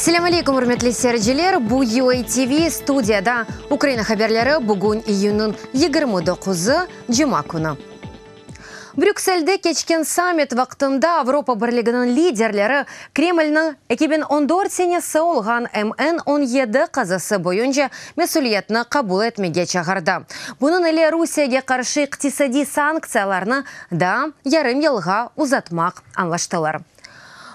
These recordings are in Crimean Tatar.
Selâm aleyküm, ürmetli seyirciler! Bu UA TV, studiyada Ukraina haberleri, bugün iyünniñ 29-ı, cuma künü. Brükselde keçken sammit vaqtında Avropa Birliginiñ liderleri Kremlniñ 2014 senesi olğan MN 17 qazası boyunca mesüliyetni qabul etmege çağırdı. Bunıñ ile Rusiyege qarşı iqtisadiy sanktsiyalarnı daa yarım yılğa uzatmaq añlaştılar.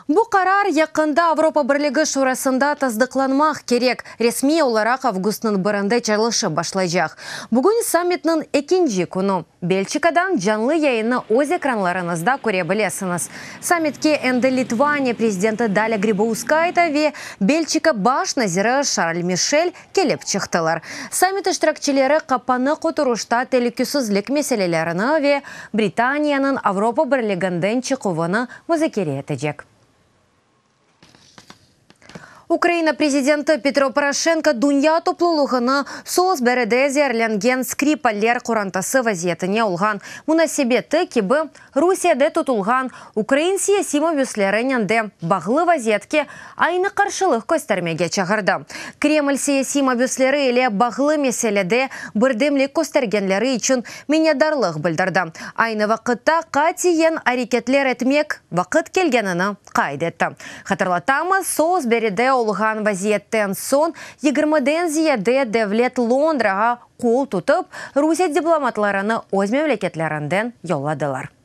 Bu qarar yaqında Avropa Birligi Şurasında tasdıqlanmaq kerek, resmiy olaraq avgustnıñ birinde çalışıp başlaycaq. Bugün sammitniñ ekinci künü. Belçikadan canlı yayınnı öz ekranlarıñızda köre bilesiñiz. Sammitke endi Litvaniya prezidenti Dalâ Gribauskayte ve Belçika baş naziri Şarl Mişel kelip çıqtılar. Sammit iştirakçileri qapanıq oturışta telükesizlik meselelerini ve Britaniyanıñ Avropa Birliginden çıquvını muzakere etecek. Ukraina prezidenti Petro Poroşenko dünya toplulığını Solsberide zeerlengen Skripaller qorantası vaziyetine olğan munasebeti kibi Rusiyede tutulğan ukrain siyasiy mabüslerinen de bağlı vaziyetke aynı qarşılıq köstermege çağırdı. Kreml siyasiy mabüsleri ile bağlı meselede birdemlik köstergenleri içün minnetdarlıq bildirdi. Aynı vaqıtta qatiyen areketler etmek vaqıt kelgenini qayd etti. Hatırlatamız, Solsberide olğan vaziyetten soñ yigirmiden ziyade devlet Londrağa qol tutıp, Rusiye diplomatlarını öz memleketlerinden yolladılar.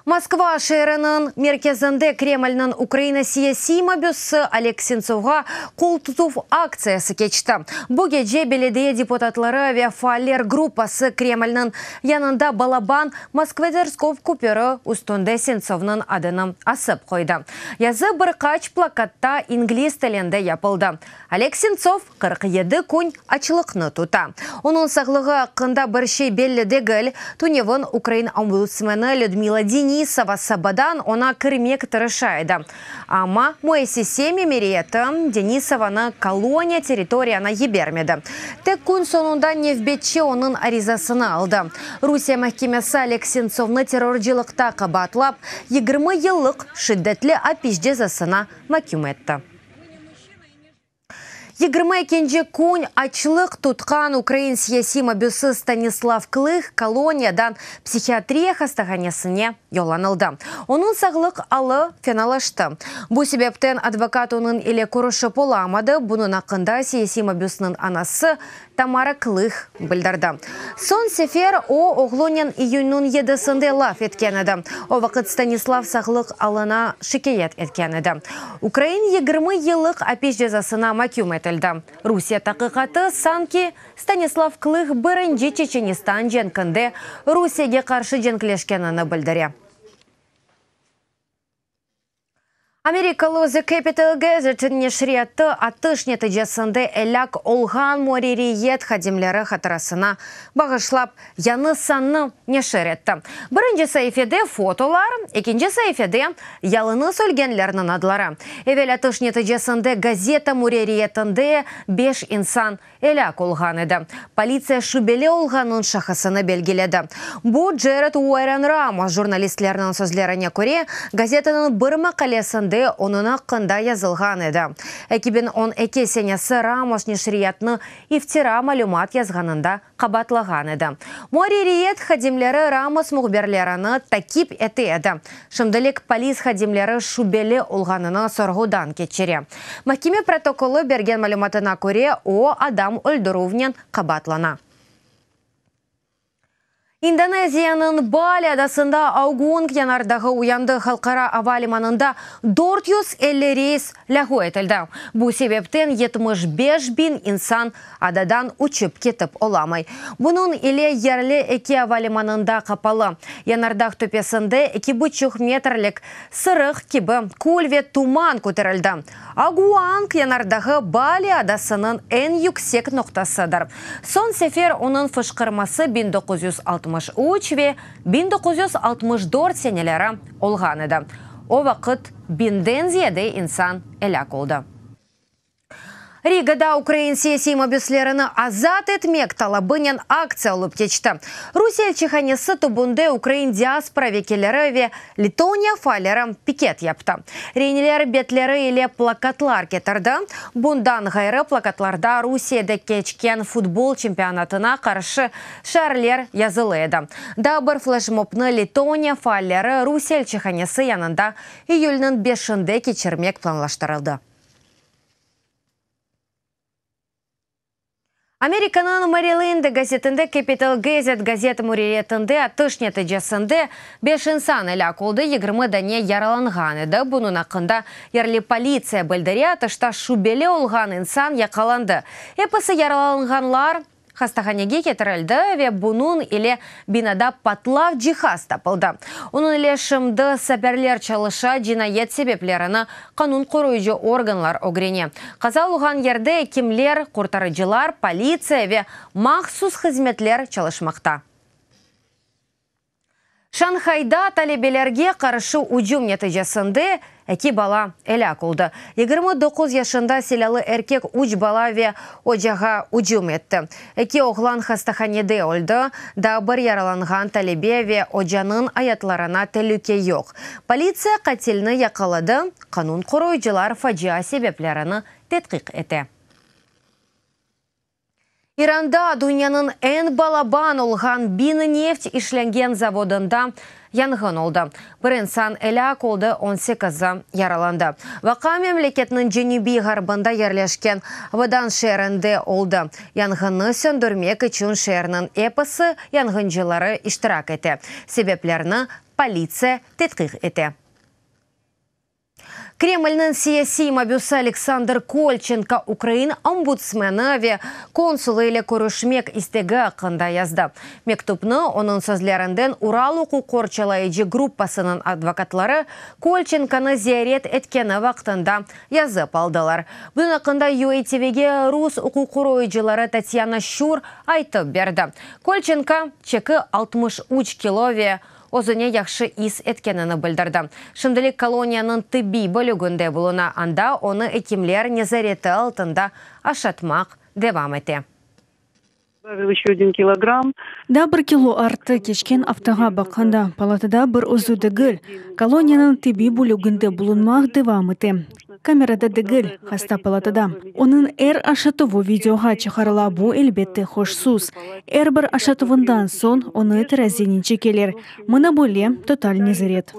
Moskva şeeriniñ merkezinde Kremlniñ Ukraina siyasiy mabüsi Oleg Sentsovğa qol tutuv aktsiyası keçti. Bu gece belediye deputatları ve faaller gruppası Kremlniñ yanında balaban Moskva-Tverskov köpüri üstünde Sentsovnıñ adını asıp qoydı. Yazı bir qaç plakatta ingliz tilinde yapıldı. Oleg Sentsov 47 kün açlıqnı tuta. Onıñ sağlığı aqqında bir şey belli degil. Tünevin ukrain ombudsmeni Lüdmila Denisova sabadan oña kirmek tırışa edi. Amma müessise memuriyeti Denisovanı koloniya territoriyana yibermedi. Tek kün soñunda nevbetçi onıñ arizasını aldı. Rusiye mahkemesi Oleg Sentsovnı terrorcılıqta qabaatlap, 20 yıllıq şiddetli apis cezasına maküm etti. 22-nci kün açlıq tutqan ukrain siyasiy mabüsi Stanislav Klıh koloniyadan psihiatriya hastahanesine yollanıldı. Onıñ sağlıq alı fenalaştı. Bu sebepten advokat onıñ ile körüşip olamadı, bunıñ aqqında siyasiy mabüsniñ anası Tamara Klıh bildirdi. Soñ sefer o, oğlunen iyünniñ yedisinde laf etken edi. O vaqıt Stanislav sağlıq alına şikâyet etken edi. Ukrain 20 yıllıq apis cezasına maküm etildi. Rusiye taqiqatı, sanki, Stanislav Klıh birinci Çeçenistan cenkinde Rusiyege qarşı cenkleşkenini bildire. Amerikalı The Capital Gazette neşriyatı atış neticesinde elâk olğan muarririyet hadimleri hatırasına bağışlap yañı sannı neşir etti. Birinci saifede fotolar, ekinci saifede yalıñız ölgenlerniñ adları. Evel atış neticesinde gazeta muarririyetinde beş insan elâk olğan edi. Politsiya şübeli olğannıñ şahısını belgiledi. Bu Jared Uorren Ramos, jurnalistlerniñ sözlerine köre, gazetanıñ bir maqalesinde onıñ aqqında yazılğan edi. 2012 senesi Ramos neşriyatnı iftira malümat yazğanında qabaatlağan edi. Muarririyet hadimleri Ramos mühbirlerini takip ete edi. Şimdilik polis hadimleri şübeli olğanını sorğudan keçire. Mahkeme protokolı bergen malümatına köre, o, adam öldürüvnen qabaatlana. İndoneziyanıñ Bali adasında Augung yanardağı uyandı, halqara ava limanında 450 reys lâğu etildi. Bu sebepten 75 biñ insan Adadan uçıp ketip olamay. Bunıñ ile yerli eki ava limanında qapalı. Yanardağ töpesinde eki buçuq metrlik sırıq kibi kül ve tuman köterildi. Aguang yanardağı Bali adasınıñ eñ yüksek noqtasıdır. Soñ sefer onıñ fışqırması 1963 ve 1964 seneleri olğan edi. O vaqıt biñden ziyade insan elâk oldı. Rigada ukrain siyasiy mabüslerini azat etmek talabınen aktsiya olıp keçti. Rusiye elçihanesi tübünde ukrain diaspora vekilleri ve Letoniya faalleri piket yaptı. Reineler betleri ile plakatlar ketirdi. Bundan ğayrı, plakatlarda Rusiyede keçken futbol çempionatına qarşı şiarler yazılı edi. Daa bir fleşmobnı Letoniya faalleri Rusiye elçihanesi yanında iyülniñ beşinde keçirmek planlaştırıldı. Amerikanıñ Maryland gazetinde Capital Gazette gazet müririyetinde atış neticesinde beş insan elâk oldı, 20 dane yaralanğan edi. Bunıñ aqqında yerli politsiya bildire, atışta şübeli olğan insan yaqalandı. Episi yaralanğanlar hastahanege ketirildi ve bunıñ ile binada patlav cihaz tapıldı. Onıñ ile şimdi saperler çalışa, cinayet sebeplerini qanun qoruyıcı organlar ögrene. Qaza olğan yerde ekimler, qurtarıcılar, politsiya ve mahsus hızmetler çalışmaqta. Şanhayda talebelerge qarşı ücüm neticesinde eki bala elâk oldı. 29 yaşında silâlı erkek üç bala ve ocağa ücüm etti. Eki oğlan hastahanede öldi, daa bir yaralanğan talebe ve ocanıñ ayatlarına telüke yoq. Politsiya qatilni yaqaladı, qanun qoruyıcılar facia sebeplerini tedqiq ete. İranda dünyanıñ eñ balaban olğan Bineft işlengen zavodında yanğın oldı. Bir insan elâk oldı, on sekizi yaralandı. Vaqia memleketniñ cenübiy-ğarbında yerleşken Avadan şeerinde oldı. Yanğınnı söndürmek içün şeerniñ episi yanğıncıları iştirak ete. Sebeplerni politsiya tedqiq ete. Kremlniñ siyasiy mabüsi Aleksandr Kolçenko ukrain ombudsmeni ve konsulı ile körüşmek istegi aqqında yazdı. Mektüpni, onıñ sözlerinden, Ural uquq qorçalayıcı gruppasınıñ advokatları Kolçenkonı ziyaret etkeni vaqtında yazıp aldılar. Bunıñ aqqında UATVge rus uquq qoruyıcıları Tatyana Şçur aytıp berdi. Kolçenko, çeki 63 kilo ve Özüne yahşı is etkenini bildirdi. Şimdilik koloniyanıñ tıbbiy bölüginde buluna, anda onı ekimler nezareti altında aşatmaq devam ete. Daa bir kilo arttı, keçken aftağa baqqanda. Palatada bir özü degil. Koloniyanıñ tibbiy bölüginde bulunmaq devam ete. Kamerada degil, hasta palatada. Onıñ er aşatuvı videoğa çıqarıla, bu, elbette, hoşsuz. Er bir aşatuvından soñ onı terazinen çekeler. Mına böyle total nezaret.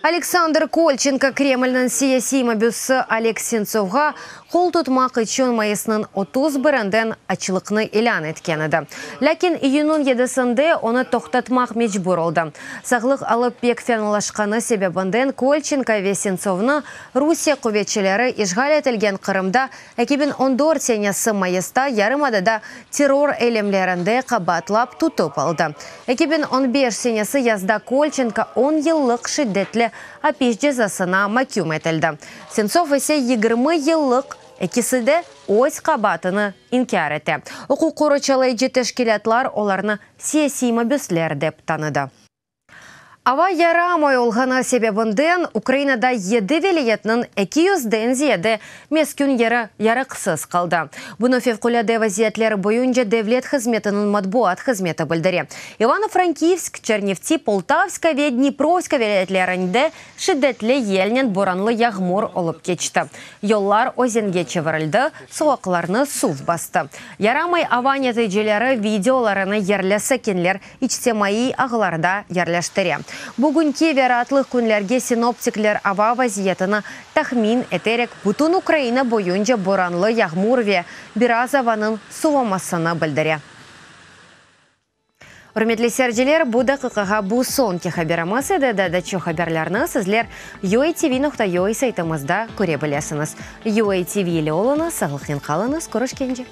Aleksandr Kolçenko Kremlniñ siyasiy mabüsi Oleg Sentsovğa qol tutmaq içün mayısnıñ 31-inden açlıqnı ilân etken edi. Lâkin iyünniñ yedisinde onı toqtatmaq mecbur oldı. Sağlıq alı pek fenalaşqanı sebebinden Kolçenko ve Sentsovnı Rusiye quvetçileri işğal etilgen Qırımda 2014 senesi mayısta yarımadada terror eylemlerinde qabaatlap tutıp aldı. 2015 senesi yazda Kolçenko on yıllıq şiddetli apis cezasına maküm etildi, Sentsov ise 20 yıllıq, ekisi de öz qabaatını inkâr ete. Uquq qorçalayıcı teşkilâtlar olarnı siyasiy mabüsler dep tanıdı. Ava yaramay olğanı sebebinden Ukrainada yedi vilâyetniñ eki yüzden ziyade meskün yeri yarıqsız qaldı. Bunı Fevqulâde vaziyetler boyunca devlet hızmetiniñ matbuat hızmeti bildire. İvano-Frankivsk, Çernivtsi, Poltavska ve Dniprovska vilâyetlerinde şiddetli yelnen boranlı yağmur olıp keçti. Yollar özenge çevirildi, soqaqlarnı suv bastı. Yaramay ava neticeleri videolarını yerli sakinler içtimaiy ağlarda yerleştire. Bugünki ve raatlıq künlerge sinoptikler ava vaziyetini tahmin eterek, bütün Ukraina boyunca boranlı yağmur ve biraz avanıñ suvamasını bildire. Ürmetli seyirciler, bu daqiqağa bu soñki haberimiz edi. Daa da çoq haberlerni sizler UATV.ua saytımızda köre bilesiñiz. UATV ile oluñız, sağlıqnen qalıñız, körüşkence!